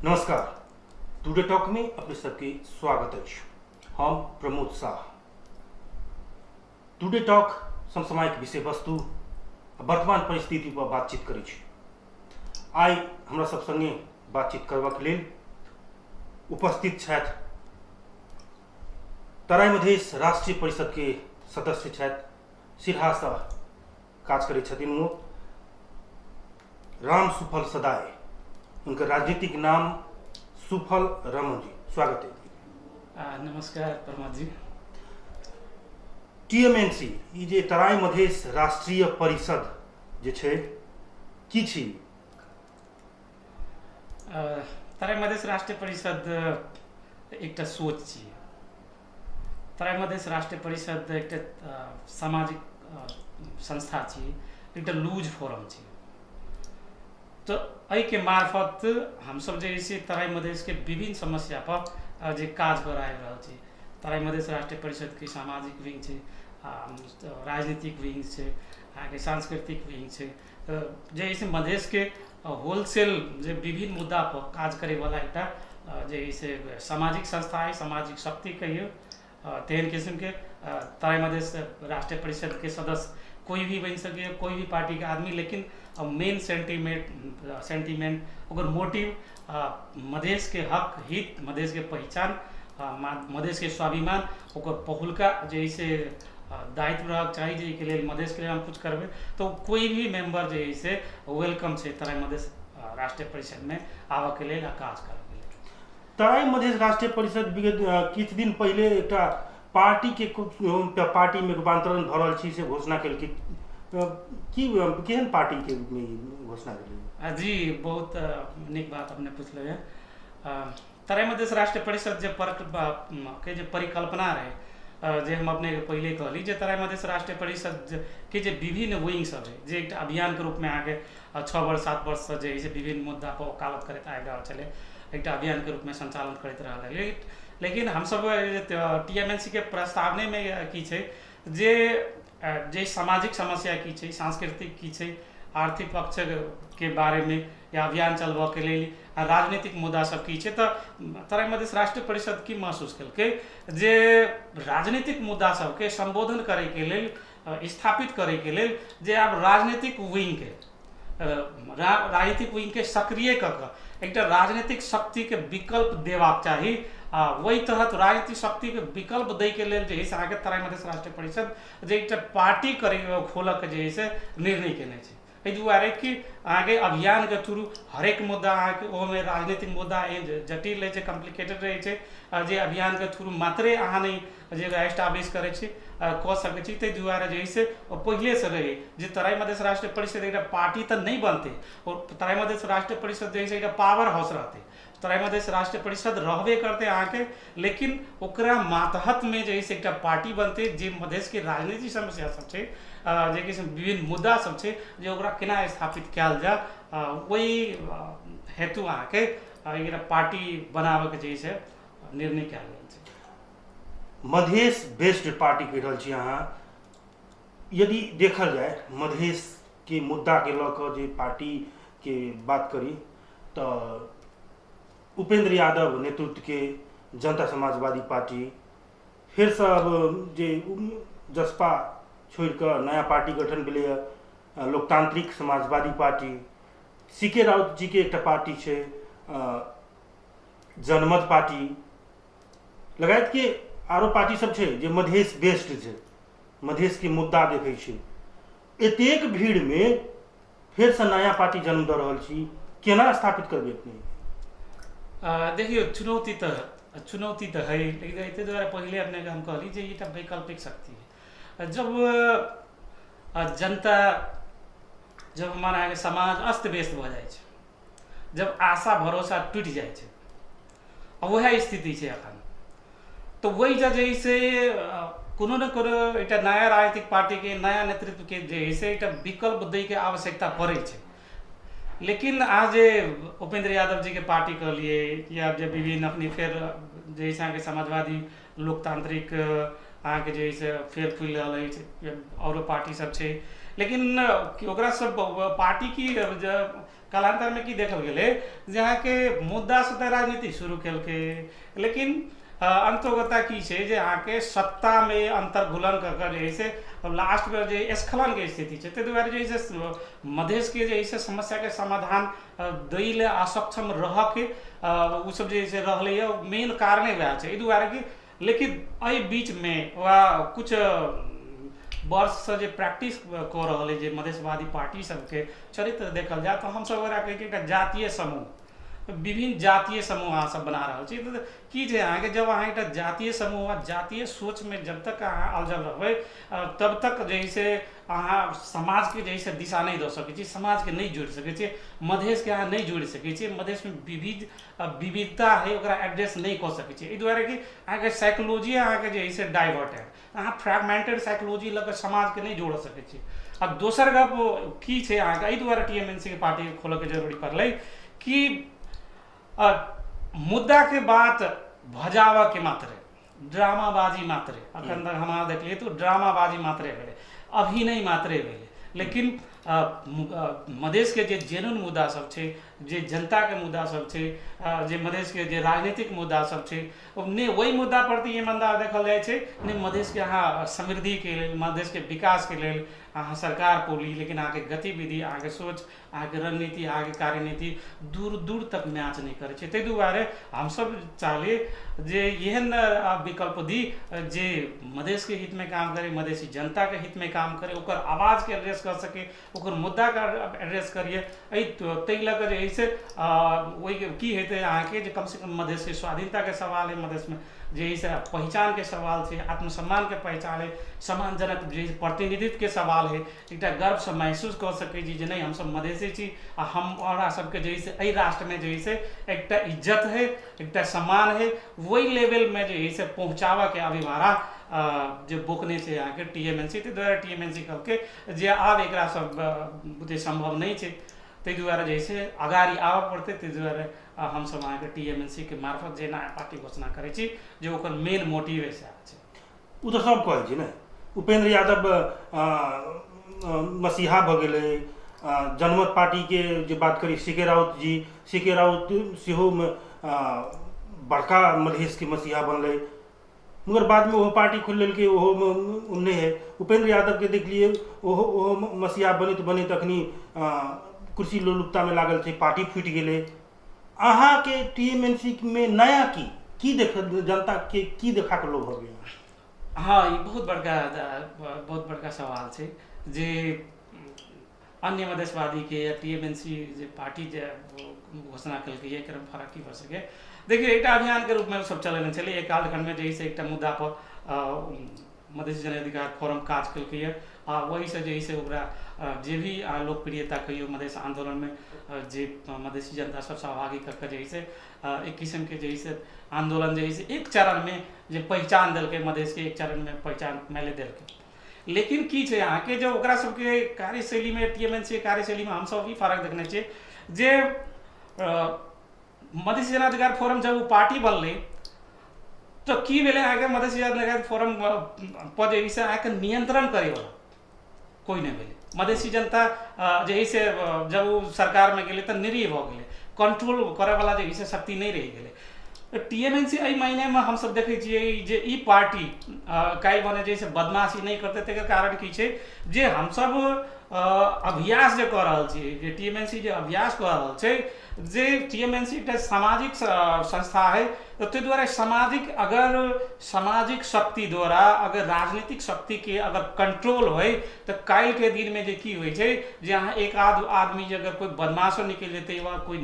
नमस्कार, today talk में अपने सबके स्वागत अछि। हम प्रमोद शाह। टुडे टॉक समसामयिक विषय वस्तु आ वर्तमान परिस्थिति पर बातचीत करै छी। आइ हमरा सब संगे बातचीत करबाक लेल उपस्थित छथि तराई मधेश राष्ट्रीय परिषद के सदस्य छथि, सिरहासँ काज करै छथिन ओ राम सुफल सदाय, उनकर राजनीतिक नाम सुफल रमन जी। स्वागत है। नमस्कार प्रमोद जी। टीएमएनसी ई जे तराई मधेश राष्ट्रीय परिषद जे छै, की छी? तराई मधेश राष्ट्रीय परिषद एकटा सोच छी। तराई मधेश राष्ट्रीय परिषद एकटा सामाजिक संस्था छी, एकटा लूज फोरम छी। तऽ एहिके मार्फत हमसब जे छै तराई मधेशके विभिन्न समस्या पर जे काज कर आबि रहल छी। तराई मधेश राष्ट्रीय परिषदके सामाजिक विंग छै, राजनीतिक विंग छै, अहाँके सांस्कृतिक विंग छै। तऽ जे छै मधेशके होलसेल जे विभिन्न मुद्दा पर काज करैवला एकटा जे छै सामाजिक संस्था है, सामाजिक शक्ति कहियौ, तेहन किसिमके तराई मधेश राष्ट्रीय परिषदके सदस्य कोई भी बनि सकैए, कोई भी पार्टीके आदमी, लेकिन मेन सेंटीमेंट सेंटीमेंट ओकर मोटिव मधेशके हक हित, मधेशके पहिचान, मधेशके स्वाभिमान, ओकर पहिलुका जे से दायित्व रहक चाही जे एहिके लेल मधेशके लेल हम कुछ करबै, तऽ कोई भी मेम्बर जे है से welcome छै तराई मधेश राष्ट्रीय परिषदमे आबऽके लेल आ काज करऽके लेल। तराई मधेश राष्ट्रीय परिषद विगत किछु दिन पहिले एकटा पार्टी के पार्टी में रूपांतरण भऽ रहल छी से घोषणा केलकै। की केहन पार्टी के रूप में ई घोषणा भेलै? जी, बहुत नीक बात अपने पुछलहुँ ये। तराई मधेश राष्ट्रीय परिषद जे पर के जे परिकल्पना रहै, जे हम अपनेके पहिले कहली जे तराई मधेश राष्ट्रीय परिषद के जे विभिन्न विंग सब है, जे एकटा अभियानके रूपमे अहाँके 6 वर्ष 7 वर्षसँ जे है से विभिन्न मुद्दा पर वकालत करैत आबि रहल छलै, एकटा अभियानके रूपमे सञ्चालन करैत रहल है। लेकिन हमसब टीएमएनसी के प्रस्तावनेमे की छै जे जे सामाजिक समस्या की छै, सांस्कृतिक की छै, आर्थिक पक्षके बारेमे या अभियान चलबऽके लेल आ राजनीतिक मुद्दा सब की छै, तऽ तराई मधेश राष्ट्रीय परिषद की महसूस केलकै जे राजनीतिक मुद्दा सबके सम्बोधन करैके लेल, स्थापित करैके लेल जे आब राजनीतिक विंगके राजनीतिक विंगके सक्रिय कऽ कऽ एकटा राजनीतिक शक्तिके विकल्प देबाक चाही। आ ओहि तहत राजनीतिक शक्तिके विकल्प दैके लेल जे है से अहाँके तराई मधेश राष्ट्रीय परिषद जे एकटा पार्टी करै खोलऽके जे है से निर्णय केने छै। एहि दुआरे कि अहाँके अभियानके थ्रू हरेक मुद्दा अहाँके ओहोमे राजनीतिक मुद्दा जटिल रहै छै, कॉम्प्लिकेटेड रहै छै, जे अभियानके थ्रू मात्रे अहाँ नहि जे एस्टाब्लिश करै छी, कऽ सकै छी। ताहि दुआरे जे है से पहिलेसँ रहै जे तराई मधेश राष्ट्रीय परिषद एकटा पार्टी तऽ नहि बनतै, आओर तराई मधेश राष्ट्रीय परिषद जे है से एकटा पावर हाउस रहतै। तराई मधेश राष्ट्रीय परिषद रहबे करतै अहाँके, लेकिन ओकरा मातहतमे जे है से एकटा पार्टी बनतै, जे मधेशके राजनीतिक समस्या सब छै, जे कि विभिन्न मुद्दा सब छै, जे ओकरा केना स्थापित कयल जाय, ओहि हेतु अहाँके एकटा पार्टी बनाबऽके जे है से निर्णय कयल गेल छै। मधेश बेस्ड पार्टी कहि रहल छी अहाँ। यदि देखल जाय मधेशके मुद्दाके लऽ कऽ जे पार्टीके बात करी तऽ उपेंद्र यादव नेतृत्वके जनता समाजवादी पार्टी, फेरसँ अब जे जसपा छोड़ि कऽ नया पार्टी गठन भेलैए लोकतांत्रिक समाजवादी पार्टी, सी के राउत जीके एकटा पार्टी छै जनमत पार्टी लगायतके आरो पार्टी सब छै जे मधेश बेस्ड छै, मधेशके मुद्दा देखै छै। एतेक भीड़मे फेरसँ नया पार्टी जन्म दऽ रहल छी, केना स्थापित करबै अपने? देखियौ, चुनौती तऽ है, लेकिन एहि दुआरे पहिले अपनेके हम कहली जे एकटा वैकल्पिक शक्ति है। जब जनता, जब हमर अहाँके समाज अस्त व्यस्त भऽ जाइ छै, जब आशा भरोसा टूटि जाइ छै, आ वएह स्थिति छै एखन, तऽ ओहि जे है से कोनो ने कोनो एकटा नया राजनीतिक पार्टीके नया नेतृत्वके जे है से एकटा विकल्प दैके आवश्यकता पड़ै छै। लेकिन अहाँ जे उपेंद्र यादव जीके पार्टी कहलियै या जे विभिन्न अखनी फेर जे है से अहाँके समाजवादी लोकतांत्रिक अहाँके जे है से फेर खुलि रहल अछि, आओरो पार्टी सब छै, लेकिन ओकरा सब पार्टी की कालांतरमे की देखल गेलै जे अहाँके मुद्दासँ तऽ राजनीति शुरू केलकै, लेकिन अन्तोगत्ता की छै जे अहाँके सत्तामे अन्तर्घुलन कऽ कऽ जे है से लास्टमे जे स्खलनके स्थिति छै। ताहि दुआरे जे है से मधेशके जे है से समस्याके समाधान दै लए असक्षम रहऽके ओसब जे है से रहलैए, मेन कारणे वएह छै। एहि दुआरे कि लेकिन एहि बीचमे वा कुछ वर्षसँ जे प्रैक्टिस कऽ रहल अइ जे मधेशवादी पार्टी सबके चरित्र देखल जाय तऽ हमसब ओकरा कहै छी एकटा जातीय समूह, विभिन्न जातीय समूह अहाँ सब बना रहल छी। तऽ की छै अहाँके, जब अहाँ एकटा जातीय समूह आ जातीय सोचमे जब तक अहाँ अलझल रहबै तब तक जे है से अहाँ समाजके जे है से दिशा नहि दऽ सकै छी, समाजके नहि जोड़ि सकै छी, मधेशके अहाँ नहि जोड़ि सकै छी। मधेशमे विविधता है, ओकरा एड्रेस नहि कऽ सकै छी। एहि दुआरे कि अहाँके साइकोलॉजी अहाँके जे है से डाइवर्ट है, अहाँ फ्रैगमेंटेड साइकोलॉजी लऽ कऽ समाजके नहि जोड़ सकै छी। आ दोसर गप की छै अहाँके, एहि दुआरे टीएमएनसी के पार्टी खोलऽके जरूरी पड़लै कि मुद्दाके बात भजाबऽके मात्रे, ड्रामाबाजी मात्रे। अखन तक हम अहाँ देखलियै तऽ ड्रामाबाजी मात्रे भेलै, अभिनय मात्रे भेलै। लेकिन मधेशके जे जेन्युन मुद्दा सब छै, जे जनताके मुद्दा सब छै, जे मधेशके जे राजनीतिक मुद्दा सब छै, ने ओहि मुद्दा प्रति ईमानदार देखल जाइ छै, ने मधेशके अहाँ समृद्धिके लेल, मधेशके विकासके लेल अहाँ सरकार पौली, लेकिन अहाँके गतिविधि, अहाँके सोच, अहाँके रणनीति, अहाँके कार्यनीति दूर दूर तक मैच नहि करै छै। ताहि दुआरे हमसब चाहलियै जे एहन विकल्प दी जे मधेशके हितमे काम करै, मधेशी जनताके हितमे काम करै, ओकर आवाजके एड्रेस कऽ सकै, ओकर मुद्दाके एड्रेस करियै। एहि ताहि लऽ कऽ जे है से ओहिके की हेतै अहाँके जे कमसँ कम मधेशके स्वाधीनताके सवाल है, मधेशमे जे है से पहिचानके सवाल छै, आत्मसम्मानके पहिचान है, सम्मानजनक जे प्रतिनिधित्वके सवाल है। एकटा गर्वसँ महसूस कऽ सकै छी जे नहि, हमसब मधेशी छी आ हमरा सबके जे है से एहि राष्ट्रमे जे है से एकटा इज्जत है, एकटा सम्मान है। ओहि लेवलमे जे है से पहुँचाबऽके अभिभारा जे बोकने छै अहाँके टीएमएनसी। ताहि दुआरे टीएमएनसी कहलकै जे आब एकरा सब बुते सम्भव नहि छै, ताहि दुआरे जे है से अगाड़ी आबऽ पड़तै। ताहि दुआरे हमसब अहाँके टीएमएनसी के मार्फत जे नया पार्टी घोषणा करै छी जे ओकर मेन मोटिव सएह छै। ओ तऽ सब कहै छै ने, उपेंद्र यादव मसीहा भऽ गेलै। जनमत पार्टीके जे बात करी, सी के राउत जी, सी के राउत सेहो बड़का मधेशके मसीहा बनलै, मगर बादमे ओहो पार्टी खोलि लेलकै, ओहोमे नहि हइ। उपेंद्र यादवके देखलियै, ओहो ओहो मसीहा बनैत बनैत अखनी कुर्सी लोलुपतामे लागल छै, पार्टी फूटि गेलै। अहाँके टीएमएनसी मे नया की की देख, जनताके की देखा कऽ लोभ भऽ गेल? हँ, ई बहुत बड़का सवाल छै जे अन्य मधेशवादीके या टीएमएनसी जे पार्टी जे घोषणा केलकै एकर फरक की भऽ सकै। देखियौ, एकटा अभियानके रूपमे ओ सब चलेने छलै। एक कालखण्डमे जे है से एकटा मुद्दापर मधेश जन अधिकार फोरम काज केलकैए आ ओहिसँ जे है से ओकरा जे भी लोकप्रियता कहियौ, मधेश आन्दोलनमे जे मधेशी जनता सब सहभागी कऽ कऽ जे है से एक किसिमके जे है से आन्दोलन जे है से एक चरणमे जे पहिचान देलकै, मधेशके एक चरणमे पहिचान मानि देलकै। लेकिन की छै अहाँके जे ओकरा सबके कार्यशैलीमे, टीएमएनसी कार्यशैलीमे हमसब ई फरक देखने छियै जे मधेश जनाधिकार फोरम जब ओ पार्टी बनलै तऽ की भेलै अहाँके, मधेश जनाधिकार फोरम पर जे है से अहाँके नियंत्रण करैवला कोइ नहि भेलै। मधेशी जनता जे है से जब ओ सरकारमे गेलै तऽ निरीह भऽ गेलै, कंट्रोल करैवला जे है से शक्ति नहि रहि गेलै। टीएमएनसी एहि मायनेमे हमसब देखै छियै जे ई पार्टी काल्हि भने जे है से बदमाशी नहि करतै, तकर कारण की छै जे हमसब अभ्यास जे कऽ रहल छियै, जे टीएमएनसी जे अभ्यास कऽ रहल छै, जे टीएमएनसी एकटा सामाजिक संस्था है, तऽ ताहि दुआरे सामाजिक अगर सामाजिक शक्ति द्वारा अगर राजनीतिक शक्तिके अगर कंट्रोल होइ तऽ काल्हिके दिनमे जे की होइ छै जे अहाँ एक आध आदमी जे अगर कोइ बदमाशो निकलि जेतै वा कोइ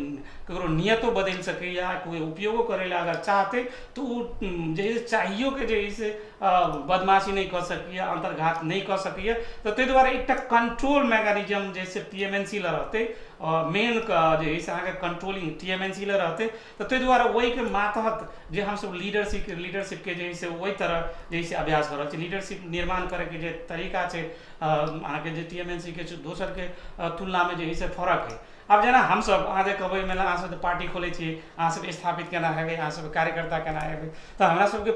ककरो नियतो बदलि सकैए, कोइ उपयोगो करै लए अगर चाहतै तऽ ओ जे है से चाहियोके जे है से बदमाशी नहि कऽ सकैए, अन्तर्घात नहि कऽ सकैए। तऽ ताहि दुआरे एकटा कंट्रोल मैकेनिज्म जे से टीएमएनसी लए रहतै, मेन जे है से अहाँके कंट्रोलिंग टीएमएनसी लए रहतै। तऽ ताहि दुआरे ओहिके मातहत जे हमसब लीडरशिपके जे है से ओहि तरह जे है से अभ्यास कऽ रहल छी। लीडरशिप निर्माण करैके जे तरीका छै अहाँके जे टीएमएनसी के छै, दोसरके तुलनामे जे है से फरक है। आब जेना हमसब अहाँ जे कहबै मानि अहाँ सब तऽ पार्टी खोलै छियै, अहाँ सब स्थापित केना हेबै, अहाँ सब कार्यकर्ता केना हेबै, तऽ हमरा सबके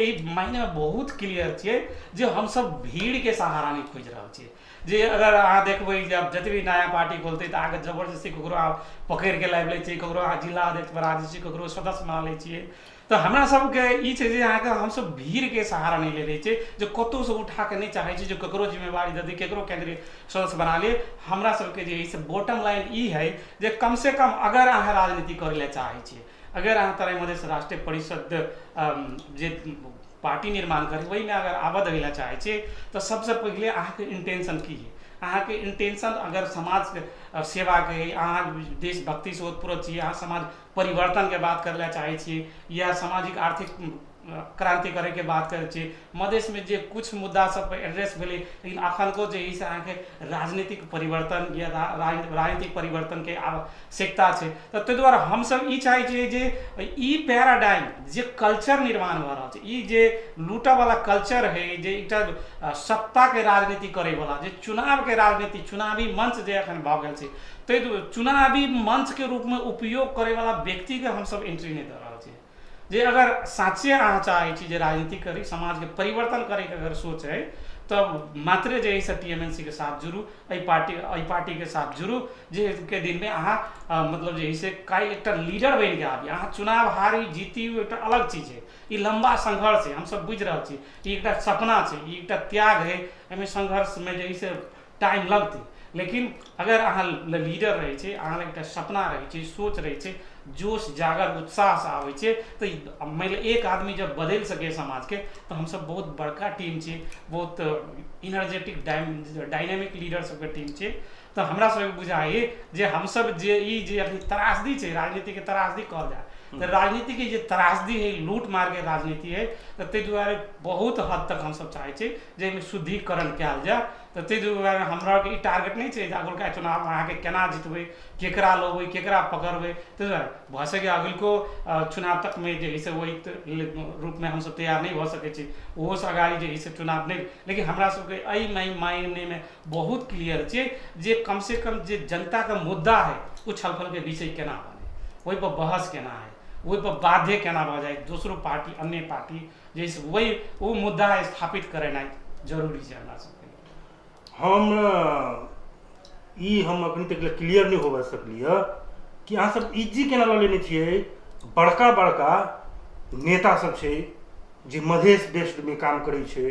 एहि मायनेमे बहुत क्लियर छियै जे हमसब भीड़के सहारा नहि खोजि रहल छियै। जे अगर अहाँ देखबै जे आब जतबी नया पार्टी खोलतै तऽ अहाँके जबरदस्ती ककरो अहाँ पकड़िके लाबि लै छियै, ककरो अहाँ जिला अध्यक्ष बना दै छियै, ककरो सदस्य बना लै छियै। तऽ हमरा सबके ई छै जे अहाँके हमसब भीड़के सहारा नहि लेने छियै, जे कतहुसँ उठाके नहि चाहै छी जे ककरो जिम्मेवारी दऽ दी, ककरो केन्द्रीय सदस्य बना ली। हमरा सबके जे है से बॉटम लाइन ई है जे कमसँ कम अगर अहाँ राजनीति करै लए चाहै छियै, अगर अहाँ तराई मधेश राष्ट्रीय परिषद जे पार्टी निर्माण करी ओहिमे अगर आबद्ध होइ लए चाहै छियै तऽ सबसँ पहिले अहाँके इंटेंशन की है। अहाँके इंटेंशन अगर समाजके सेवाके है, अहाँ देशभक्तिसँ ओतप्रोत छी, अहाँ समाज परिवर्तनके बात करै लए चाहै छी या सामाजिक आर्थिक क्रांति करैके बात करै छी, मधेशमे जे कुछ मुद्दा सब एड्रेस भेलै लेकिन अखनको जे है से अहाँके राजनीतिक परिवर्तन या राजनीतिक परिवर्तनके आवश्यकता छै। तऽ ताहि दुआरे हमसब ई चाहै छियै जे ई पैराडाइम जे कल्चर निर्माण भऽ रहल छै, ई जे लूटऽवला कल्चर है, जे एकटा सत्ताके राजनीति करैवला, जे चुनावके राजनीति, चुनावी मंच जे एखन भऽ गेल छै, ताहि दुआरे चुनावी मंचके रूपमे उपयोग करैवला व्यक्तिके हमसब एंट्री नहि दऽ रहल छियै। जे अगर साँचे अहाँ चाहै छी जे राजनीति करी, समाजके परिवर्तन करैके अगर सोच है, तब मात्रे जे है से TMNC के साथ जुड़ू, एहि पार्टीके साथ जुड़ू, जे के दिनमे अहाँ मतलब जे है से काल्हि एकटा लीडर बनिके आबी। अहाँ चुनाव हारी जीती ओ एकटा अलग चीज है, ई लम्बा संघर्ष है, हमसब बुझि रहल छी, ई एकटा सपना छै, ई एकटा त्याग है, एहिमे संघर्षमे जे है से टाइम लगतै। लेकिन अगर अहाँ लीडर रहै छै, अहाँ लग एकटा सपना रहै छै, सोच रहै छै, जोश जागर उत्साहसँ आबै छै, तऽ मानि लिअ एक आदमी जब बदलि सकैए समाजके, तऽ हमसब बहुत बड़का टीम छी, बहुत इनर्जेटिक डायनेमिक लीडर सबके टीम छी। तऽ हमरा सबके बुझाइए जे हमसब जे ई जे अखनी त्रासदी छै, राजनीतिके त्रासदी कहल जाय तऽ राजनीतिके जे त्रासदी है, लूट मारके राजनीति है, तऽ ताहि दुआरे बहुत हद तक हमसब चाहै छी जे एहिमे शुद्धिकरण कयल जाय। तऽ ताहि दुआरे हमरा आरके ई टारगेट नहि छै जे अगुलका चुनाव अहाँके केना जितबै, केकरा लेबै, केकरा पकड़बै। ताहि दुआरे भऽ सकैए अगुलको चुनाव तकमे जे है से ओहि रूपमे हमसब तैयार नहि भऽ सकै छी, ओहोसँ अगाड़ी जे है से चुनाव नहि, लेकिन हमरा सबके एहि मायनेमे बहुत क्लियर छै जे कमसँ कम जे जनताके मुद्दा है ओ छलफलके विषय केना बने, ओहिपर बहस केना है, ओहिपर बाध्य केना भऽ जाय दोसरो पार्टी, अन्य पार्टी, जाहिसँ ओहि ओ मुद्दा स्थापित करेनाइ जरूरी छै हमरा सबके। हम ई हम अखन तक क्लियर नहि होबऽ सकली हँ कि अहाँ सब इजी केना लऽ लेने छियै। बड़का बड़का नेता सब छै जे मधेश बेस्डमे काम करै छै,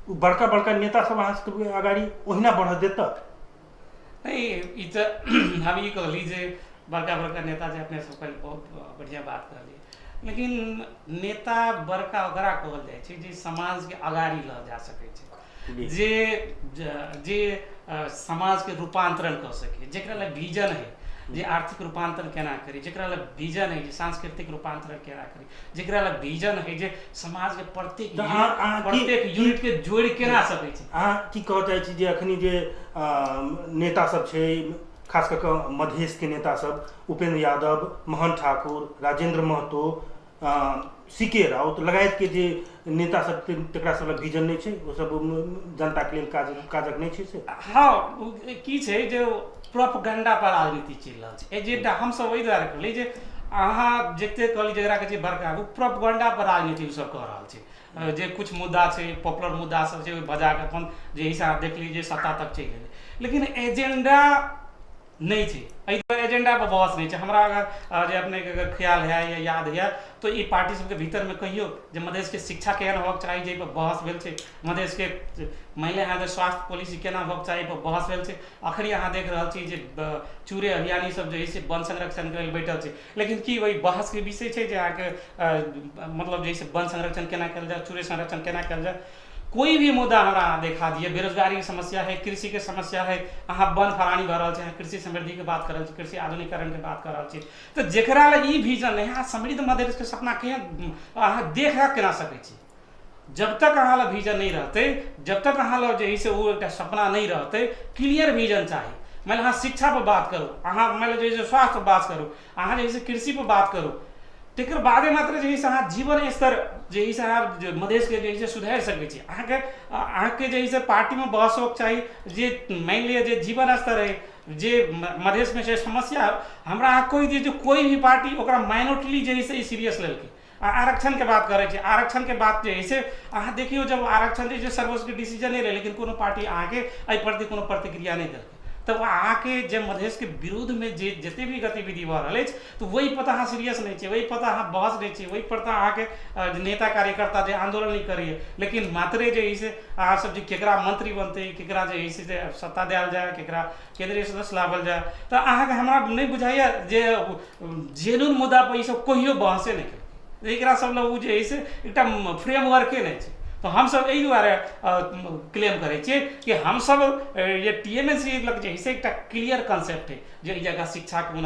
ओ बड़का बड़का नेता सब अहाँ सबके अगाड़ी ओहिना बढ़ऽ देतऽ? नहि, ई तऽ हम ई कहली जे बड़का बड़का नेता जे अपने सब कहली, बहुत बढ़िआँ बात कहली, लेकिन नेता बड़का ओकरा कहल जाइ छै जे समाजके अगाड़ी लऽ जा सकै छै, जे जे समाजके रूपान्तरण कऽ सकै, जेकरा लए विजन है जे आर्थिक रूपान्तरण केना करी, जेकरा लए विजन है जे सांस्कृतिक रूपान्तरण केना करी, जेकरा लए विजन है जे समाजके प्रत्येक प्रत्येक यूनिटके जोड़ि केना सकै छै। अहाँ की कहऽ चाहै छी जे अखनी जे नेता सब छै, खास कऽ कऽ मधेशके नेता सब, उपेंद्र यादव, मोहन ठाकुर, राजेंद्र महतो, सी के राउत लगायतके जे नेता सब तकरा सब लग विजन नहि छै, ओ सब जनताके लेल काजक नहि छै से? हँ, की छै जे प्रोपगंडा पर राजनीति चलि रहल छै। एजेंडा हमसब ओहि दुआरे कहली जे अहाँ जते कहली जकरा कहै छै बड़का, ओ प्रोपगंडा पर राजनीति ओसब कऽ रहल छै, जे कुछ मुद्दा छै, पॉपुलर मुद्दा सब छै, ओहि बजा कऽ अपन जे हिसाब देखली जे सत्ता तक चलि गेलै, लेकिन एजेंडा नहि छै। एहि दुआरे एजेंडा पर बहस नहि छै। हमरा अगर जे अपनेके अगर ख्याल है या याद है तऽ ई पार्टी सबके भीतरमे कहियौ जे मधेशके शिक्षा केहन होबक चाही, जाहिपर बहस भेल छै, मधेशके मानि लिअ अहाँके स्वास्थ्य पॉलिसी केना होबक चाही, एहिपर बहस भेल छै। अखनी अहाँ देख रहल छी जे चूरे अभियानी सब जे है से वन संरक्षणके लेल बैठल छै, लेकिन की ओहि बहसके विषय छै जे अहाँके मतलब जे है से वन संरक्षण केना कयल जाय, चूरे संरक्षण केना कयल जाय? कोई भी मुद्दा हमरा अहाँ देखा दिअ, बेरोजगारीके समस्या है, कृषिके समस्या है, अहाँ वन फरानी भऽ रहल छै, अहाँ कृषि समृद्धिके बात कऽ रहल छी, कृषि आधुनिकीकरणके बात कऽ रहल छी, तऽ जेकरा लए ई विजन नहि, अहाँ समृद्ध मधेशके सपना केहन अहाँ देख केना सकै छी? जब तक अहाँ लग विजन नहि रहतै, जब तक अहाँ लग जे है से ओ एकटा सपना नहि रहतै, क्लियर विजन चाही। मानि अहाँ शिक्षा पर बात करू, अहाँ मानि लिअ जे स्वास्थ्य पर बात करू, अहाँ जे है से कृषि पर बात करू, तकर बादे मात्र जे है से अहाँ जीवन स्तर जे है से अहाँ मधेशके जे है से सुधारि सकै छी। अहाँके जे है से पार्टीमे बहस होबक चाही जे मानि लिअ जे जीवन स्तर है जे मधेशमे छै समस्या, हमरा अहाँ कहि दिअ जे कोइ भी पार्टी ओकरा माइनोटली जे है से सीरियस लेलकै। आ आरक्षणके बात करै छी, आरक्षणके बात जे है से अहाँ देखियौ, जब आरक्षण जे सर्वोच्चके डिसीजन नहि रहै, लेकिन कोनो पार्टी अहाँके एहि प्रति कोनो प्रतिक्रिया नहि देलकै। तऽ अहाँके जे मधेशके विरुद्धमे जे जते भी गतिविधि भऽ रहल अछि, तऽ ओहि पर तऽ अहाँ सीरियस नहि छी, ओहि पर तऽ अहाँ बहस नहि छी, ओहि पर तऽ अहाँके नेता कार्यकर्ता जे आन्दोलन नहि करैए, लेकिन मात्रे जे है से अहाँ सब जे केकरा मंत्री बनतै, केकरा जे है से जे सत्ता देल जाय, केकरा केंद्रीय सदस्य लाबल जाय, तऽ अहाँके हमरा नहि बुझाइए जे जेन्युन मुद्दा पर ईसब कहियो बहसे नहि केलकै। एकरा सब लग ओ जे है से एकटा फ्रेमवर्के नहि छै। तऽ हमसब एहि दुआरे क्लेम करै छियै कि हमसब जे टीएमएनसी लग जे है से एकटा क्लियर कॉन्सेप्ट है जे एहि जगह शिक्षाके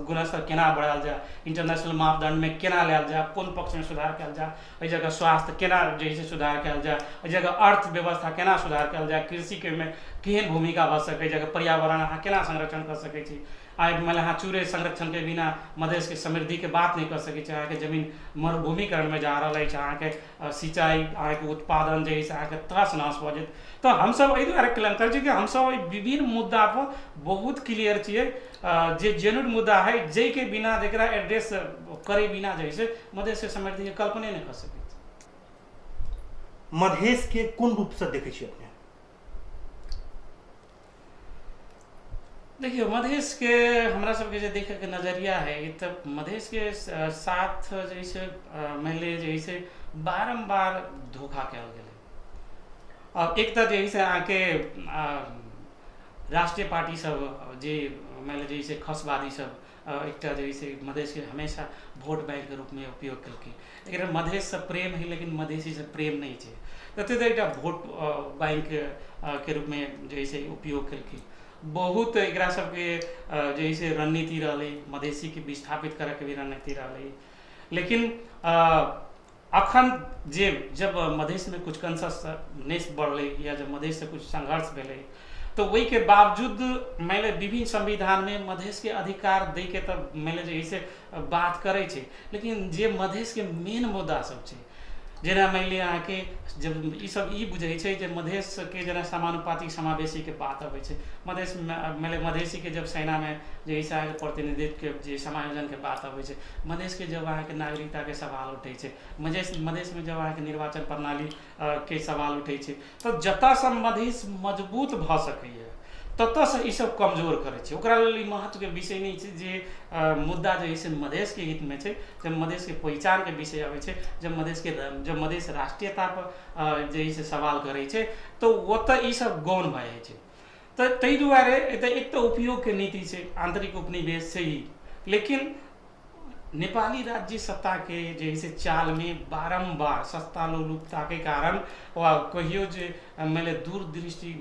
गुणस्तर केना बढ़ायल जाय, इंटरनेशनल मापदंडमे केना लायल जाय, कोन पक्षमे सुधार कयल जाय, एहि जगह स्वास्थ्य केना जे है से सुधार कयल जाय, एहि जगह अर्थव्यवस्था केना सुधार कयल जाय, कृषिके मे केहन भूमिका भऽ सकै, एहि जगह पर्यावरण अहाँ केना संरक्षण कऽ सकै छी। आइ मानि लिअ अहाँ चूरे संरक्षणके बिना मधेशके समृद्धिके बात नहि कऽ सकै छी। अहाँके जमीन मरुभूमिकरणमे जा रहल अछि, अहाँके सिंचाई, अहाँके उत्पादन जे है से अहाँके तहस नहस भऽ जायत। तऽ हमसब एहि दुआरे क्लेम करै छी कि हमसब एहि विभिन्न मुद्दा पर बहुत क्लियर छियै जे जेन्युइन मुद्दा है, जाहिके बिना, जकरा एड्रेस करै बिना जे है से मधेशके समृद्धिके कल्पने नहि कऽ सकै छी। मधेशके कोन रूपसँ देखै छियै अपने? देखियौ, मधेशके हमरा सबके जे देखैके नजरिया है, तऽ मधेशके साथ जे से मानि लिअ जे से बारम्बार धोखा कयल गेलै। अब एक तऽ जे है से अहाँके राष्ट्रीय पार्टी सब जे मानि लिअ जे से खसवादी सब एकटा जे है से मधेशके हमेशा वोट बैंकके रूपमे उपयोग केलकै। एकरा मधेशसँ प्रेम है, लेकिन मधेशीसँ प्रेम नहि छै। तते तऽ एकटा वोट बैंक के रूपमे जे है से उपयोग केलकै। बहुत एकरा सबके जे है से रणनीति रहलै, मधेशीके विस्थापित करैके भी रणनीति रहलै। लेकिन अखन जे जब मधेशमे कुछ कंससनेस बढ़लै या जब मधेशसँ कुछ संघर्ष भेलै, तऽ ओहिके बावजूद मानि लिअ विभिन्न संविधानमे मधेशके अधिकार दैके तऽ मानि लिअ जे है से बात करै छै, लेकिन जे मधेशके मेन मुद्दा सब छै, जेना मानि लिअ अहाँके जब ईसब ई बुझै छै जे मधेशके जेना समानुपातिक समावेशीके बात अबै छै, मधेशमे मानि लिअ मधेशीके जब सेनामे जे है से अहाँके प्रतिनिधित्वके जे समायोजनके बात अबै छै, मधेशके जब अहाँके नागरिकताके सवाल उठै छै, मधेशमे जब अहाँके निर्वाचन प्रणाली के सवाल उठै छै, तऽ जतऽसँ मधेश मजबूत भऽ सकैए ततऽसँ ईसब कमजोर करै छै। ओकरा लेल ई महत्वके विषय नहि छै जे मुद्दा जे है से मधेशके हितमे छै। जब मधेशके पहिचानके विषय अबै छै, जब मधेशके जब मधेश राष्ट्रीयतापर जे है से सवाल करै छै, तऽ ओतऽ ईसब गौण भऽ जाइ छै। तऽ ताहि दुआरे एतऽ एक तऽ उपयोगके नीति छै, आन्तरिक उपनिवेश छै ई, लेकिन नेपाली राज्य सत्ताके जे है से चालमे बारम्बार सत्ता लोलुपताके कारण वा कहियो जे मानि लिअ दूरदृष्टि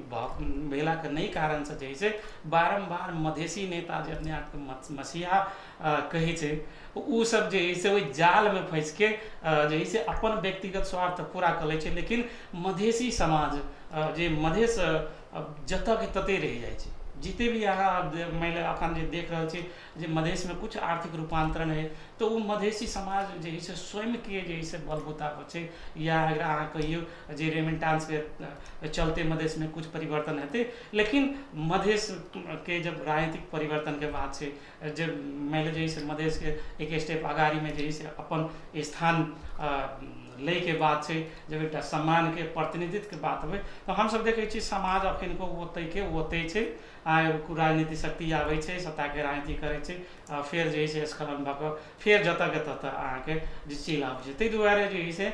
भेलाके नहि कारणसँ जे है से बारम्बार मधेशी नेता जे अपने आपके मसीहा कहै छै, ओ सब जे है से ओहि जालमे फँसिके जे है से अपन व्यक्तिगत स्वार्थ पूरा कऽ लै छै, लेकिन मधेशी समाज जे मधेश जतऽके तते रहि जाइ छै। जते भी अहाँ मानि लिअ अखन जे देख रहल छी जे मधेशमे कुछ आर्थिक रूपान्तरण हइ, तऽ ओ मधेशी समाज जे है से स्वयंके जे है से बलबूता पर छै, या अगर अहाँ कहियौ जे रेमिटांसके चलते मधेशमे कुछ परिवर्तन हेतै, लेकिन मधेशके जब राजनीतिक परिवर्तनके बात छै, जे मानि लिअ जे है से मधेशके एक स्टेप अगाड़ीमे जे है से अपन स्थान लैके बात छै, जब एकटा सम्मानके प्रतिनिधित्वके बात होइ, तऽ हमसब देखै छी समाज अखनको ओतहिके ओतहि छै। आ राजनीतिक शक्ति आबै छै, सत्ताके राजनीति करै छै, आ फेर जे है से स्खलन भऽ कऽ फेर जतऽके ततऽ अहाँके जे चलि आबै छै। ताहि दुआरे जे है से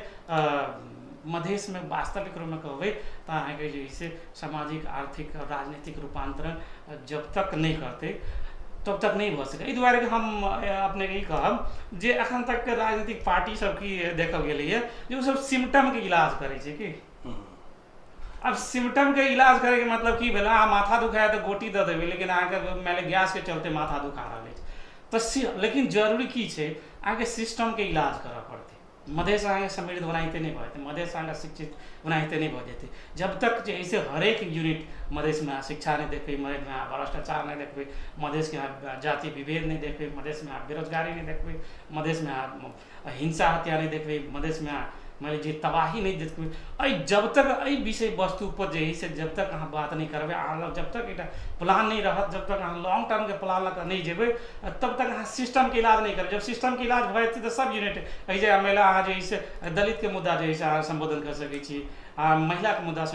मधेशमे वास्तविक रूपमे कहबै तऽ अहाँके जे है से सामाजिक, आर्थिक, राजनीतिक रूपान्तरण जब तक नहि करतै तब तक नहि भऽ सकै। एहि दुआरे कि हम अपनेके ई कहब जे एखन तकके राजनीतिक पार्टी सब की देखल गेलैए जे ओसब सिम्टमके इलाज करै छै। कि अब सिम्टमके इलाज करैके मतलब की भेल? अहाँ माथा दुखाए तऽ गोटी दऽ देबै, लेकिन अहाँके मानि लिअ गैसके चलते माथा दुखा रहल अछि तऽ, लेकिन जरूरी की छै? अहाँके सिस्टमके इलाज करऽ पड़तै। मधेश अहाँके समृद्ध ओनाहिते नहि भऽ जेतै, मधेश अहाँके शिक्षित ओनाहिते नहि भऽ जेतै, जब तक जे है से हरेक यूनिट मधेशमे अहाँ शिक्षा नहि देखबै, मधेशमे अहाँ भ्रष्टाचार नहि देखबै, मधेशके अहाँ जाति विभेद नहि देखबै, मधेशमे अहाँ बेरोजगारी नहि देखबै, मधेशमे अहाँ हिंसा हत्या नहि देखबै, मधेशमे अहाँ मानि लिअ जे तबाही नहि देखबै एहि जब तक एहि विषय वस्तुपर जे हइ से जब तक अहाँ बात नहि करबै, अहाँ लग जब तक एकटा प्लान नहि रहत, जब तक अहाँ लॉन्ग टर्मके प्लान लऽ कऽ नहि जेबै, तब तक अहाँ सिस्टमके इलाज नहि करबै। जब सिस्टमके इलाज भऽ जेतै तऽ सब यूनिट एहि जे मानि लिअ अहाँ जे हइ से दलितके मुद्दा जे हइ से अहाँ सम्बोधन कऽ सकै छी, अहाँ महिलाके मुद्दा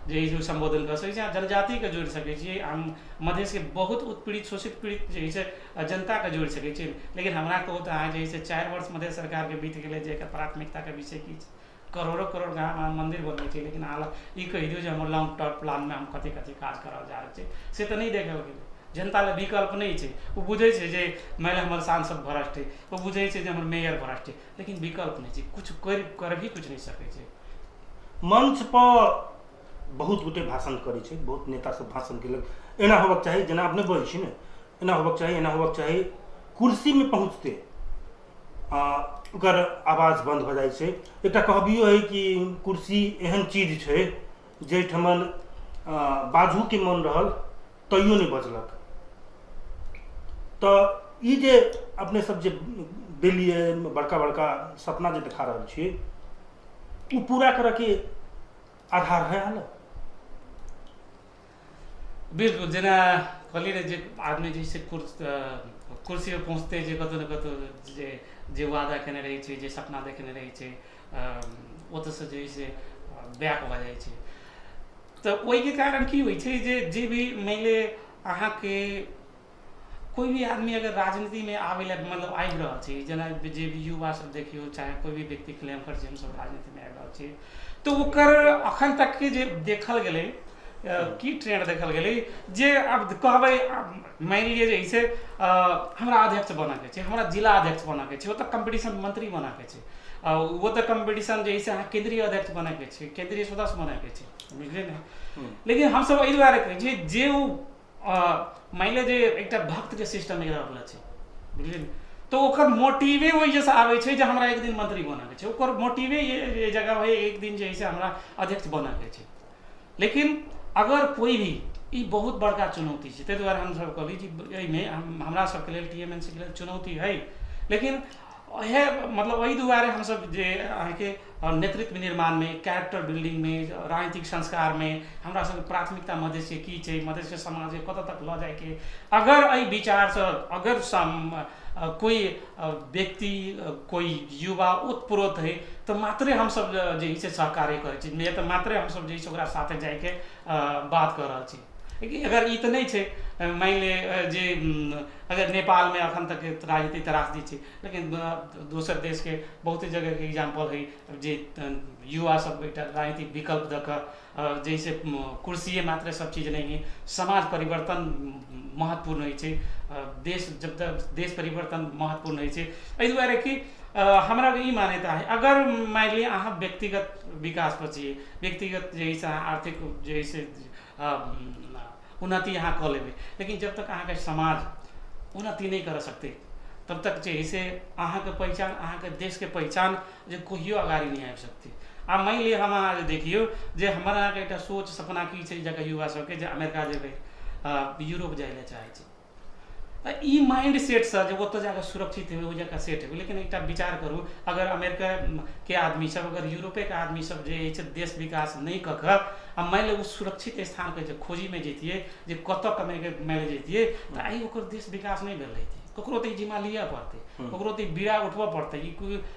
जे हइ से सम्बोधन कऽ सकै छी, अहाँ जनजातिके जोड़ि सकै छी, अहाँ मधेशके बहुत उत्पीड़ित शोषित पीड़ित जे हइ से जनताके जोड़ि सकै छी। लेकिन हमरा कहू तऽ अहाँ जे हइ से 4 वर्ष मधेश सरकारके बीत गेलै जे एकर प्राथमिकताके विषय की छै। करोड़ो करोड़ गाममे मन्दिर बनबै छै, लेकिन अहाँ ई कहि दियौ जे हमर लॉन्ग टर्म प्लानमे हम कथी कथी काज करल जा रहल छै, से तऽ नहि देखल गेलै। जनता लए विकल्प नहि छै। ओ बुझै छै जे मानि लिअ हमर सांसद भ्रष्ट हइ, ओ बुझै छै जे हमर मेयर भ्रष्ट हइ, लेकिन विकल्प नहि छै, किछु कर भी किछु नहि सकै छै। मंच पर बहुत गोटे भाषण करै छै, बहुत नेता सब भाषण केलक, एना होबक चाही, जेना अपने बजै छी ने, एना होबक चाही, एना होबक चाही। कुर्सीमे पहुँचते ओकर आवाज बन्द भऽ जाइ छै। एकटा कहबियो है कि कुर्सी एहन चीज छै जाहिठमन बाजूके मन रहल तैयो नहि बजलक। तऽ ई जे अपने सब जे देलियै, बड़का बड़का सपना जे देखा रहल छियै, ओ पूरा करऽके आधार है हाल? बिल्कुल, जेना कहलियै ने जे आदमी जे से कुर्सी पर पहुँचते जे कतौ ने कतौ जे जे वादा केने रहै छै, जे सपना देखने रहै छै, ओतऽसँ जे है से बैक भऽ जाइ छै। तऽ ओहिके कारण की होइ छै जे जे भी मानि लिअ अहाँके कोइ भी आदमी अगर राजनीतिमे आबै लए मतलब आबि रहल छै, जेना जे भी युवा सब देखियौ, चाहे कोइ भी व्यक्ति क्लेम करै छै हमसब राजनीतिमे आबि रहल छी, तऽ ओकर अखन तकके जे देखल गेलै की ट्रेंड देखल गेलै जे आब कहबै, मानि लिअ जे से हमरा अध्यक्ष बनऽके छै, हमरा जिला अध्यक्ष बनऽके छै, ओतऽ कम्पीटिशन मंत्री बनऽके छै, ओ तऽ कम्पीटिशन जे है से अहाँ केंद्रीय अध्यक्ष बनऽके छै, केंद्रीय सदस्य बनऽके छै, बुझलियै ने। लेकिन हमसब एहि दुआरे कहै छियै जे ओ मानि लिअ जे एकटा भक्तके सिस्टम एकरा रहल छै, बुझलियै ने, तऽ ओकर मोटिवे ओहिसँ आबै छै जे हमरा एक दिन मंत्री बनऽके छै, ओकर मोटिवे ये जगह है एक दिन जे है से हमरा अध्यक्ष बनऽके छै। लेकिन अगर कोइ भी ई बहुत बड़का चुनौती छै, ताहि दुआरे हमसब कहली जे एहिमे हमरा सबके लेल TMNC के लेल चुनौती है, लेकिन इएह मतलब एहि दुआरे हमसब जे अहाँके नेतृत्व निर्माणमे, कैरेक्टर बिल्डिङमे, राजनीतिक संस्कारमे हमरा सबके प्राथमिकता मधेशके की छै, मधेशके समाजके कतऽ तक लऽ जाइके, अगर एहि विचारसँ अगर कोइ व्यक्ति कोइ युवा ओतप्रोत है तऽ मात्रे हमसब जे है से सहकार्य करै छी, नहि तऽ मात्रे हमसब जे है से ओकरा साथे जाइके बात कऽ रहल छी। लेकिन अगर ई तऽ नहि छै, मानि लिअ जे अगर नेपालमे अखन तक राजनीतिक त्रासदी छै, लेकिन दोसर देशके बहुते जगहके एग्जाम्पल है जे युवा सब एकटा राजनीतिक विकल्प दऽ कऽ जैसे कुर्सिए मात्र सब चीज नहि है, समाज परिवर्तन महत्वपूर्ण होइ छै, देश जब तक देश परिवर्तन महत्वपूर्ण होइ छै। एहि दुआरे कि हमरा ई मान्यता है, अगर मानि लिअ अहाँ व्यक्तिगत विकास पर छियै, व्यक्तिगत जे है से अहाँ आर्थिक जे है से उन्नति अहाँ कऽ लेबै, लेकिन जब तक अहाँके समाज उन्नति नहि कर सकतै तब तक जे है से अहाँके पहिचान, अहाँके देशके पहिचान जे कहियो अगाडि नहि आबि सकतै। आ मानि लिअ हम अहाँ जे देखियौ जे हमर अहाँके एकटा सोच सपना की छै जकर युवा सबके जे अमेरिका जेबै, यूरोप जाइ लए चाहै छै, तऽ ई माइंड सेटसँ जे ओतऽ जाकऽ सुरक्षित हेबै, ओहि जगह सेट हेबै। लेकिन एकटा विचार करू, अगर अमेरिकाके आदमी सब, अगर यूरोपेके आदमी सब जे अछि देश विकास नहि कऽ कऽ आ मानि लिअ ओ सुरक्षित स्थानके जे खोजीमे जैतियै, जे कतऽ कमेके मानि लिअ जैतियै, तऽ आइ ओकर देश विकास नहि भेल रहितै। ककरो तऽ ई जिम्मा लिअ पड़तै, ककरो तऽ ई बीड़ा उठबऽ पड़तै।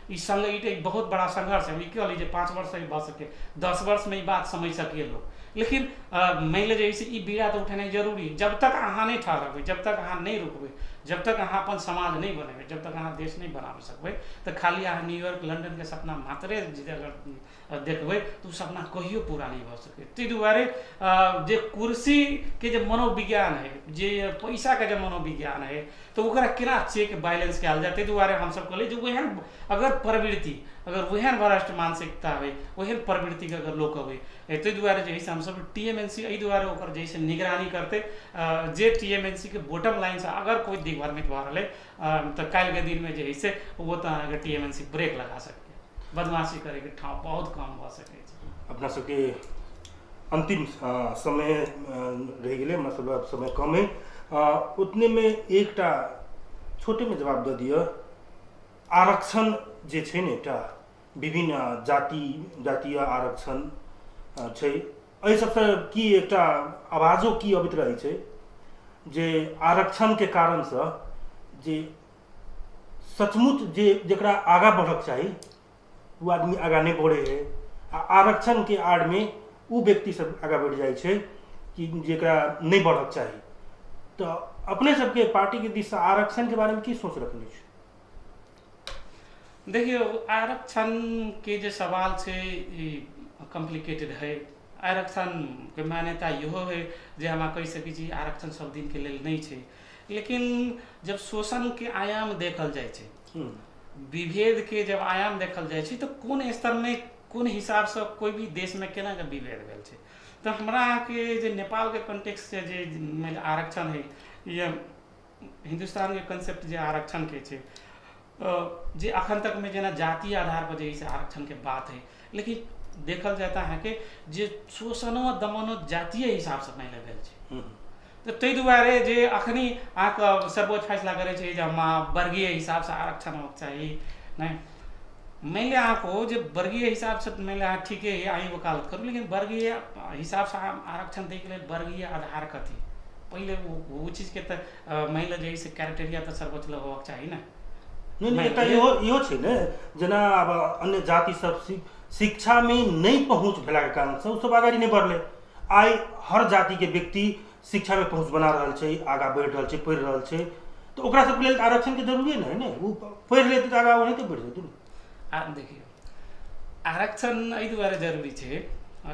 ई संग ई बहुत बड़ा संघर्ष है। ई कहली जे 5 वर्ष भऽ सकै, 10 वर्षमे ई बात समझि सकिए लोक, लेकिन मानि लिअ जे ई बीड़ा तऽ उठेनाइ जरूरी। जब तक अहाँ नहि ठहरबै, जब तक अहाँ नहि रुकबै, जब तक अहाँ अपन समाज नहि बनेबै, जब तक अहाँ देश नहि बनाबऽ सकबै, तऽ खाली अहाँ न्यूयॉर्क लंडनके सपना मात्रे अगर देखबै तऽ ओ सपना कहियो पूरा नहि भऽ सकै। ताहि दुआरे जे कुर्सीके जे मनोविज्ञान है, जे पैसाके जे मनोविज्ञान है, तऽ ओकरा केना चेक बैलेंस कयल जाय, ताहि दुआरे हमसब कहलियै जे ओहन अगर प्रवृत्ति, अगर ओहन भ्रष्ट मानसिकता होइ, ओहन प्रवृत्तिके अगर लोक अबै, ताहि दुआरे जे है से हमसब TMNC एहि दुआरे ओकर जे है से निगरानी करतै, जे TMNC के बॉटम लाइनसँ अगर कोइ दिग्भ्रमित भऽ रहलै तऽ काल्हिके दिनमे जे है से ओ तऽ अहाँके TMNC break लगा सकैए, बदमाशी करैके ठाव बहुत कम भऽ सकै छै। अपना सबके अन्तिम समय रहि गेलै, हमरा सब समय कम है, उतनेमे एकटा छोटेमे जवाब दऽ दिअ। आरक्षण जे छै ने एकटा विभिन्न जाति जातीय आरक्षण छै, एहि सबसँ की एकटा आवाजो की अबैत रहै छै जे आरक्षणके कारणसँ जे सचमुच जे जकरा आगाँ बढ़क चाही ओ आदमी आगाँ नहि बढ़ै हइ, आ आरक्षणके आड़मे ओ व्यक्ति सब आगाँ बढ़ि जाइ छै कि जकरा नहि बढ़क चाही। तऽ अपने सबके पार्टीके दिससँ आरक्षणके बारेमे की सोच रखने छी? देखियौ, आरक्षणके जे सवाल छै ई कॉम्प्लिकेटेड है। आरक्षणके मान्यता इहो है जे हम कहि सकै छी आरक्षण सब दिनके लेल नहि छै, लेकिन जब शोषणके आयाम देखल जाइ छै, विभेदके जब आयाम देखल जाइ छै, तऽ कोन स्तरमे कोन हिसाबसँ कोइ भी देशमे केनाके विभेद भेल छै। तऽ हमरा अहाँके जे नेपालके कॉन्टेक्स्टसँ जे मानि लिअ आरक्षण है या हिन्दुस्तानके कंसेप्ट जे आरक्षणके छै, जे अखन तकमे जेना जातीय आधारपर जे है आरक्षणके बात है, लेकिन देखल जाय तऽ अहाँके जे शोषणो दमनो जातीय हिसाबसँ मानि लिअ भेल छै। तऽ ताहि दुआरे जे अखनी अहाँके सर्वोच्च फैसला करै छै जे हम वर्गीय हिसाबसँ आरक्षण होबक चाही, नहि मानि लिअ अहाँके जे वर्गीय हिसाबसँ मानि लिअ अहाँ ठीके है, अहीं वकालत करू, लेकिन वर्गीय हिसाबसँ आरक्षण दैके लेल वर्गीय आधार कथी पहिले ओ चीजके तऽ मानि लिअ जे है से क्राइटेरिया तऽ सर्वोच्च लग होबाक चाही ने। नहि नहि, एकटा इहो इहो छै ने, जेना आब अन्य जाति सब शिक्षामे नहि पहुँच भेलाके कारणसँ ओ सब अगाडि नहि बढ़लै। आइ हर जातिके व्यक्ति शिक्षामे पहुँच बना रहल छै, आगाँ बढ़ि रहल छै, पढ़ि रहल छै, तऽ ओकरा सबके लेल आरक्षणके जरूरी नहि ने, ओ पढ़ि लेतै तऽ आगाँ ओनाहिते बढ़ि जेतै ने। आ देखियौ, आरक्षण एहि दुआरे जरूरी छै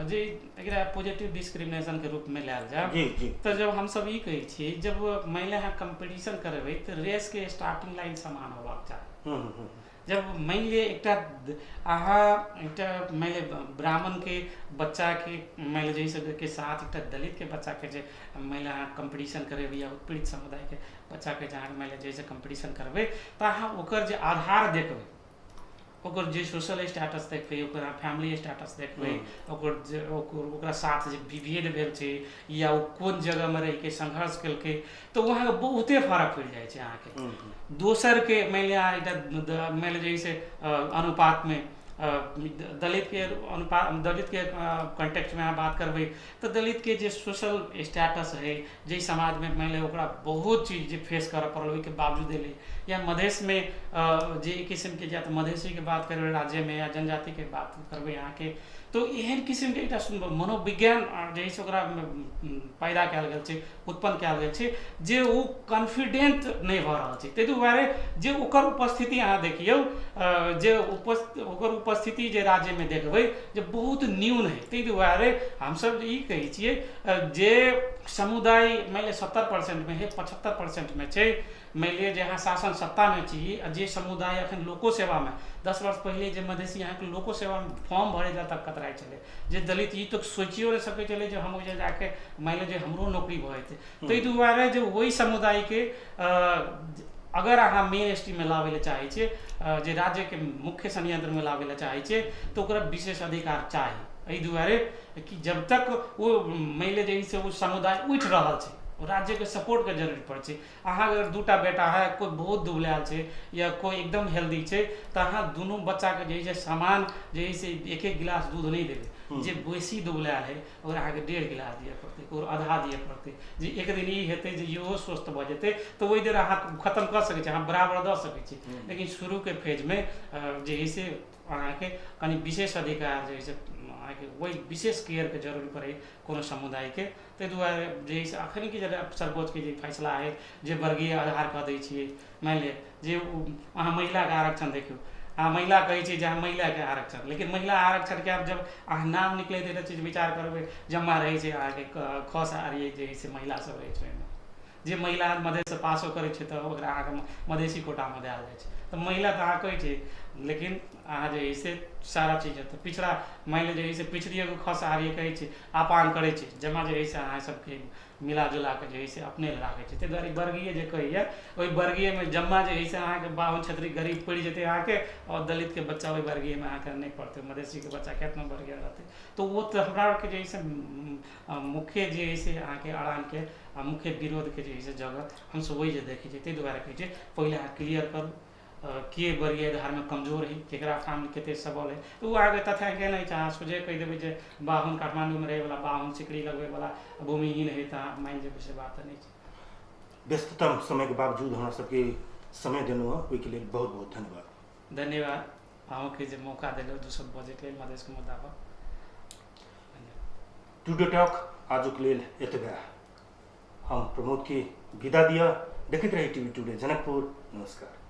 जे एकरा पॉजिटिव डिस्क्रिमिनेशनके रूपमे लायल जाय। जी जी। तऽ जब हमसब ई कहै छियै, जब मानि लिअ अहाँ कम्पीटिशन करेबै तऽ रेसके स्टार्टिंग लाइन समान होबाक चाही। हूँ हूँ हूँ जब मानि लिअ एकटा अहाँ एकटा मानि लिअ ब्राह्मणके बच्चाके मानि लिअ जे के साथ एकटा दलितके बच्चाके जे मानि लिअ अहाँ कम्पीटिशन करेबै या उत्पीड़ित समुदायके बच्चाके जे अहाँ मानि लिअ जे कम्पीटिशन करबै, तऽ अहाँ ओकर जे आधार देखबै, ओकर जे सोशल स्टेटस देखबै, ओकर फैमिली स्टेटस देखबै, ओकर जे ओकर ओकरा साथ जे विभेद भेल छै या ओ कोन जगहमे रहिके संघर्ष केलकै, तऽ ओ अहाँके बहुते फरक पड़ि जाइ छै अहाँके। दोसरके मानि लिअ अहाँ एकटा मानि लिअ जे से अनुपातमे दलितके अनुपात, दलितके कॉन्टेक्स्टमे अहाँ बात करबै तऽ दलितके जे सोशल स्टेटस हइ, जाहि समाजमे मानि लिअ ओकरा बहुत चीज जे फेस करऽ पड़ल ओहिके बावजूद एलै, या मधेशमे जे किसिमके या तऽ मधेशीके बात करबै राज्यमे या जनजातिके बात करबै अहाँके, तऽ एहन किसिमके एकटा मनोविज्ञान जे हइ से ओकरा पैदा कयल गेल छै, उत्पन्न कयल गेल छै जे ओ कॉन्फिडेंट नहि भऽ रहल छै। ताहि दुआरे जे ओकर उपस्थिति अहाँ देखियौ, जे ओकर उपस्थिति जे राज्यमे देखबै जे बहुत न्यून हइ। ताहि दुआरे हमसब ई कहै छियै जे समुदाय मानि लिअ 70%मे हइ, 75%मे छै, मानि लिअ जे अहाँ शासन सत्तामे छी आ जे समुदाय अखन लोको सेवामे 10 वर्ष पहिले जे मधेशी अहाँके लोको सेवामे फॉर्म भरै लए तक कतराइ छलै, जे दलित ई तऽ सोचियो नहि सकै छलै जे हम ओहिजे जाके मानि लिअ जे हमरो नौकरी भऽ जेतै। ताहि दुआरे जे ओहि समुदायके अगर अहाँ मेन स्ट्रीममे लाबै लए चाहै छियै, जे राज्यके मुख्य संयंत्रमे लाबै लए चाहै छियै, तऽ ओकरा विशेष अधिकार चाही। एहि दुआरे कि जब तक ओ मानि लिअ जे ओ समुदाय उठि रहल छै, ओ राज्यके सपोर्टके जरूरत पड़ै छै। अहाँ अगर दूटा बेटा है, कोइ बहुत दुबलायल छै या कोइ एकदम हेल्दी छै, तऽ अहाँ दुनू बच्चाके जे है से समान जे है से एक एक गिलास दूध नहि देबै। जे बेसी दुबलायल है ओकरा अहाँके 1.5 गिलास दिअ पड़तै, ओकरो आधा दिअ पड़तै। जे एक दिन ई हेतै जे इहो स्वस्थ भऽ जेतै तऽ ओहि देर अहाँ खतम कऽ सकै छी, अहाँ बराबर दऽ सकै छी, लेकिन शुरूके फेजमे जे है से अहाँके कनि विशेष अधिकार जे है से अहाँके ओहि विशेष केयरके जरूरी पड़ै कोनो समुदायके। ताहि दुआरे जे है से अखनके जे सर्वोच्चके जे फैसला हइ जे वर्गीय आधार कऽ दै छियै, मानि लिअ जे ओ अहाँ महिलाके आरक्षण देखियौ, अहाँ महिला कहै छियै जे अहाँ महिलाके आरक्षण, लेकिन महिला आरक्षणके आब जब अहाँ नाम निकलैत एकटा चीज विचार करबै, जमा रहै छै अहाँके खस आर जे है से महिला सब रहै छै ओहिमे, जे महिला मधेशसँ पासो करै छै तऽ ओकरा अहाँके मधेशी कोटामे देल जाइ छै। तऽ महिला तऽ अहाँ कहै छियै, लेकिन अहाँ जे है से सारा चीज तऽ पिछड़ा मानि लिअ जे है से पिछड़ी एगो खस आर्य कहै छै, आपान करै छै, जमा जे है से अहाँ सबके मिला जुला कऽ जे है से अपने राखै छै। ताहि दुआरे वर्गीय जे कहैए ओहि वर्गीयमे जमा जे है से अहाँके बाभन क्षेत्री गरीब पड़ि जेतै अहाँके, आओर दलितके बच्चा ओहि वर्गीयमे अहाँके नहि पड़तै, मधेशीके बच्चा केतनो वर्गीय रहतै तऽ ओ तऽ हमरा आरके जे है से मुख्य जे है से अहाँके अड़ानके आ मुख्य विरोधके जे है से जगह हमसब ओहि जे देखै छियै। ताहि दुआरे कहै छियै पहिले अहाँ क्लियर करू के बरिया धारमे कमजोर है, केकरा फैमिली कते सबल है, तऽ ओ आगे तथ्यांक नहि छै। अहाँ सोझे कहि देबै जे बाहुन काठमाण्डूमे रहैवला, बाहुन सिकड़ी लगबैवला भूमिहीन है, तऽ अहाँ मानि जेबै, से बात नहि छै। व्यस्ततम समयके बावजूद हमरा सबके समय देलहुँ हँ, ओहिके लेल बहुत बहुत धन्यवाद। धन्यवाद अहूँके जे मौका देलहुँ दू शब्द बजैके लेल मधेशके मुद्दा पर। टुडे टॉक आजुक लेल एतबे। हम प्रमोद के विदा दिअ। देखैत रही टीवी टुडे जनकपुर। नमस्कार।